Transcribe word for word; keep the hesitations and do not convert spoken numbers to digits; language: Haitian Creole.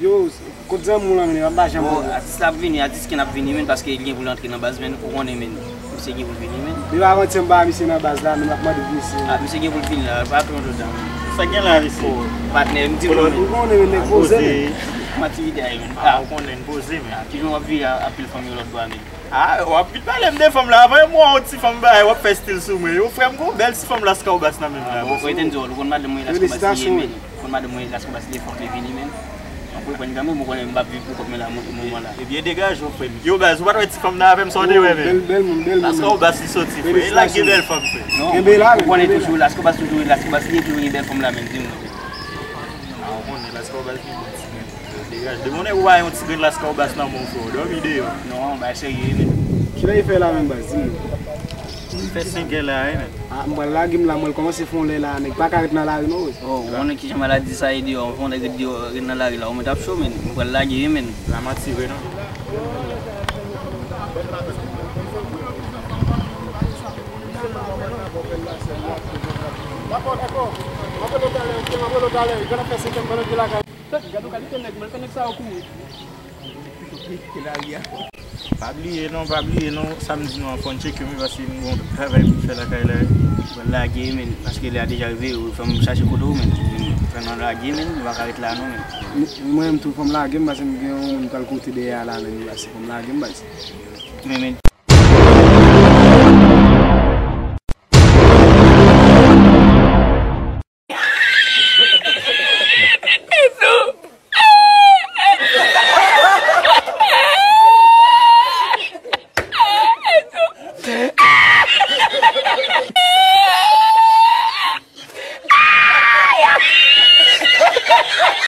Yo, kot zanmi w lan, men, m pa janm wè. Bon, atis la ap vini, atis Ken ap vini, men, paske li gen pou l antre nan baz, men, ou konnen, men, misye gen pou l vini, men. Depi avantyè m pa wè misye nan baz la, men, m ap mande pou misye. Ah, misye gen pou l vini la, pa twò lontan, men. Sa gen la, mesye? Oh, patnè, m di nou, men. Ou konnen, men, nèg poze, men. M aktivite a yo, men. Ah, ou konnen, poze, men. Ah, kijan w ap viv a, apil fanm yo lòt bò a, men? Ah, w ap vin pale m de fanm la. Avan yon mwa, yon ti fanm bagay, w ap fè stil sou mwen. Yo, frè m, gon bèl ti fanm Las Cobas nan men m la. Ah, bon, frè, te m di w, ou konn madanm mwen Las Cobas li ye, men. Ou konn madanm mwen Las Cobas li ye, fòk li vini, men. Ou konprann kanmenm, ou konnen m p ap viv pou kont mwen la, mo-, moman la. Ebyen, degaje w, frè m. Yo, baz, ou pa t wè ti fanm nan avè m, sa w te wè, men. Bèl, bèl moun, bèl moun. Las Cobas li soti, frè. E la gen bèl fanm, frè. Non, ou konnen toujou, Las Cobas toujou, Las Cobas li ye, toujou gen bèl fanm la, men, di m non. Ah, ou konnen, Las Cobas gen bon ti grenn. Degaje. Depi w wè yon ti grenn Las Cobas nan men w, frè, w dòmi deyò. Non, bagay serye, men. Kilè li fè la menm, baz? Di m non. Fè senk è la, wi, men. Ah, m pral lage m la, mwen, l kòmanse fè yon lè la, nèg pa ka ret nan lari, non, wi. Oh, ou konnen kijan maladi sa ye deyò, yon nèg ret deyò, ret nan lari la, ou mèt ap cho, men. M pral lage, wi, men. La m atire, non. Dakò, dakò. M ap rele w talè, ok, m ap rele w talè. Gad ap fè senk è, m pral antre lakay. Tèt, gad yon kalite nèg, men, fè nèg sa yo kouri. Pa bliye non, pa bliye non, samdi nou an fò n tcheke m wi, paske m gon travay pou m fè lakay la wi. Mwen lage wi, men, paske lè a deja rive, ou fè m chache kote w, men. Fè nou lage, men, nou pa ka ret la non, men. Mwen menm tou, fò m lage m, paske m gen yon moun m pral kote dèyè a la, men, paske fò m lage m, baz. Men, men,